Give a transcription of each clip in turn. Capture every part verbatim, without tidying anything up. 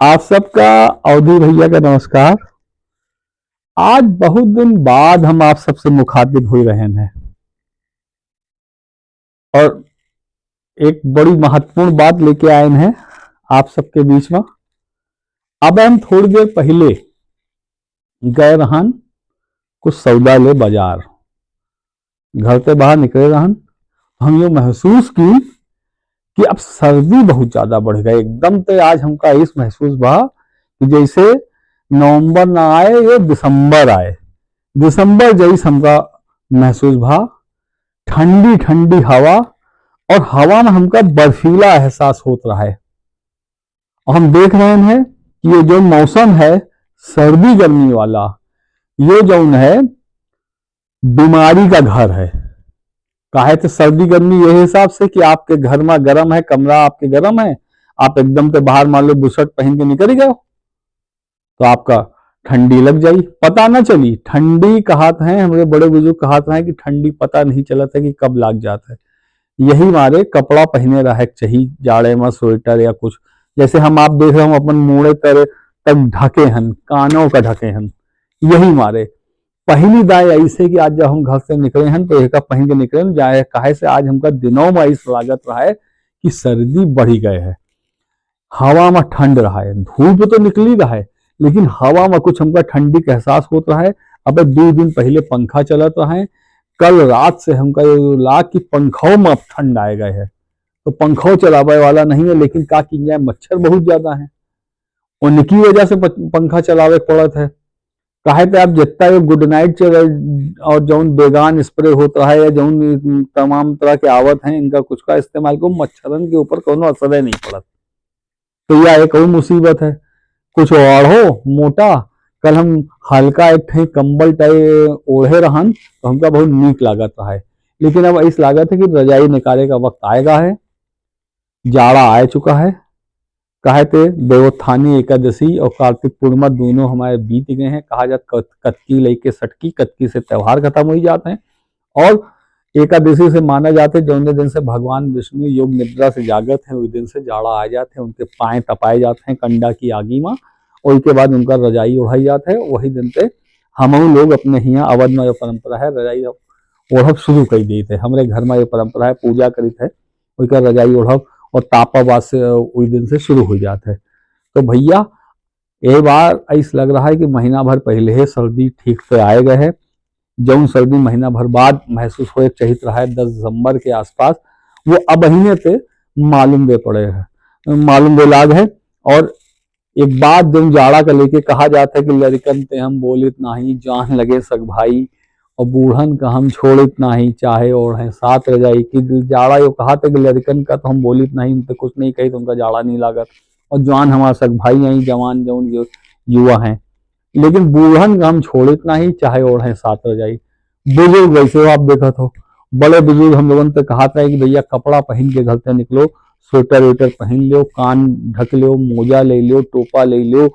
आप सबका अवधी भैया का नमस्कार। आज बहुत दिन बाद हम आप सबसे मुखातिब हुई रहेन हैं और एक बड़ी महत्वपूर्ण बात लेके आएन हैं आप सबके बीच में। अब हम थोड़ी देर पहिले गए रहन कुछ सौदा ले बाजार, घर से बाहर निकले रहन, तो हम यो महसूस की कि अब सर्दी बहुत ज्यादा बढ़ गई। एकदम ते आज हमका ऐस महसूस भा कि जैसे नवंबर ना आए, ये दिसंबर आए। दिसंबर जैस हमका महसूस भा। ठंडी ठंडी हवा और हवा में हमका बर्फीला एहसास होत रहा है। और हम देख रहे हैं कि ये जो मौसम है सर्दी गर्मी वाला, ये जौन है बीमारी का घर है। काहे तो सर्दी गर्मी ये हिसाब से कि आपके घर में गर्म है, कमरा आपके गर्म है, आप एकदम से बाहर मान लो बुशर्ट पहन के निकल गए, तो आपका ठंडी लग जाई, पता ना चली। ठंडी कहत हैं, हमरे बड़े बुजुर्ग कहत हैं कि ठंडी पता नहीं चलत है कि कब लाग जात है। यही मारे कपड़ा पहने रहे के चाहिए जाड़े में, स्वेटर या कुछ। जैसे हम आप देख रहे हो, अपन मूड़े तरे तक ढके हन, कानों का ढके हन। यही मारे पहली दाएं ऐसे कि आज जब हम घर से निकले हन, तो एका पहन के निकले हन, जाए, काहे से आज हमका दिनों में ऐसा लागत रहा है कि सर्दी बढ़ी गए है। हवा में ठंड रहा है, धूप तो निकली रहा है, लेकिन हवा में कुछ हमका ठंडी का एहसास होत रहा है। अब दो दिन पहले पंखा चलत रहा है, कल रात से हमका ये लाग कि पंखों में अब ठंड आए गए है, तो पंखो चलावे वाला नहीं है, लेकिन का की जाए, मच्छर बहुत ज्यादा है, उनकी वजह से प-, पंखा चलावे के पड़त है। काहे तो आप जितना ये गुड नाइट चले और जौन बेगान स्प्रे होत रहा है या जौन तमाम तरह के आवत हैं, इनका कुछ का इस्तेमाल को मच्छरन के ऊपर कोनो असर नहीं पड़त। तो यह एक और मुसीबत है। कुछ ओढ़ो मोटा, कल हम हल्का एक ठे कंबल टाइप ओढ़े रहन, तो हमका बहुत नीक लागत रहा है, लेकिन अब ऐस लागत है कि रजाई निकाले का वक्त आएगा है। जाड़ा आ चुका है। काहे ते देवोत्थानी एकादशी और कार्तिक पूर्णिमा दोनों हमारे बीत गए हैं। कहा जात कत-, कतकी लइके सटकी, कतकी से त्योहार खत्म हो जाते हैं। और एकादशी से माना जाते हैं, जौने दिन से भगवान विष्णु योग निद्रा से जागत हैं, उस दिन से जाड़ा आ जाते हैं, उनके पाए तपाए जाते हैं कंडा की आगी में, और उसके बाद उनका रजाई ओढ़ाई जात है। वही दिन से हम लोग अपने हियाँ अवध में जो परंपरा है, रजाई ओढ़ब शुरू कर देते हैं। हमारे घर में ये परंपरा है, पूजा करित है, ओकर रजाई ओढ़ब और तापा बाद से, अ, उस दिन से शुरू हो जात है। तो भैया, ये बार ऐस लग रहा है कि महीना भर पहले ही सर्दी ठीक से आए गए है। जौन सर्दी महीना भर बाद महसूस होए के चाहित रहा है, दस दिसंबर के आसपास, वो अब महीने से मालूम दे पड़े है, मालूम दे लाग है। और एक बात जौन जाड़ा का लेके कहा जात है कि लड़कन ते हम बोलित नाही, जान लगे सग भाई, और बूढ़न का हम छोड़ित नाही, चाहे ओढ़े सात रजाई। कि जाड़ा यो कहा था कि लड़कन का तो हम बोलित नाही, उनसे कुछ नहीं कही तो उनका जाड़ा नहीं लागत, और जवान हमारा सग भाई आई, जवान जौन यु-, युवा हैं, लेकिन बूढ़न का हम छोड़ित नाही, चाहे ओढ़े सात रजाई। बुजुर्ग वैसे हो, आप देखत हो, बड़े बुजुर्ग हम लोगन से कहा था कि भैया कपड़ा पहन के घर से निकलो, स्वेटर वेटर पहन लो, कान ढक लो, मोजा ले लो, टोपा ले लो,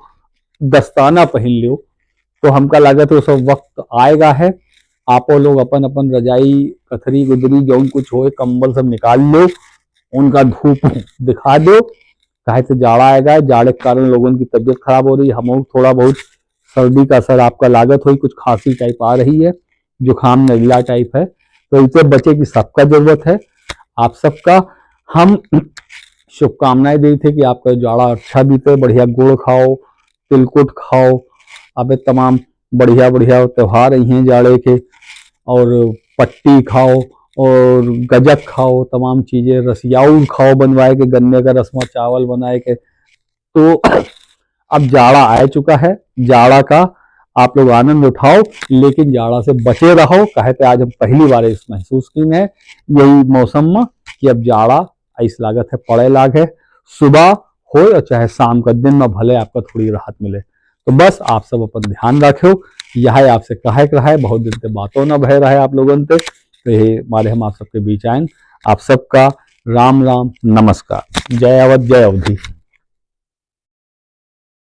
दस्ताना पहन लो। तो हमका लागत है वो सब वक्त आएगा है। आपो लोग अपन अपन रजाई, कथरी गुदरी, जौन कुछ होए, कंबल सब निकाल लो, उनका धूप दिखा दो, काहे तो जाड़ा आएगा है। जाड़े के कारण लोगन की तबीयत खराब हो रही है, हम लोग थोड़ा बहुत सर्दी का असर आपका लागत होई, कुछ खांसी टाइप आ रही है, जुकाम नजला टाइप है, तो इसे बचे की सबका जरूरत है। आप सबका हम शुभकामनाएं देते कि आपका जाड़ा अच्छा बीते, बढ़िया गुड़ खाओ, तिलकुट खाओ, अबे तमाम बढ़िया बढ़िया त्योहार हैं जाड़े के, और पट्टी खाओ और गजक खाओ, तमाम चीजें, रसियाऊ खाओ बनवाए के, गन्ने का रसमा चावल बनाए के। तो अब जाड़ा आ चुका है, जाड़ा का आप लोग आनंद उठाओ, लेकिन जाड़ा से बचे रहो। काहे तो आज हम पहली बार इस महसूस की है यही मौसम में कि अब जाड़ा ऐस लागत है पड़े लाग है, सुबह होए और चाहे शाम का, दिन में भले आपका थोड़ी राहत मिले। तो बस आप सब अपन ध्यान रखो, यह आपसे कहे के रहा है, बहुत दिन से बातों न भय रहा है आप लोगन से, तो ये मारे हम आप सबके बीच आए। आप सबका राम राम, नमस्कार, जय अवध, जय अवधी।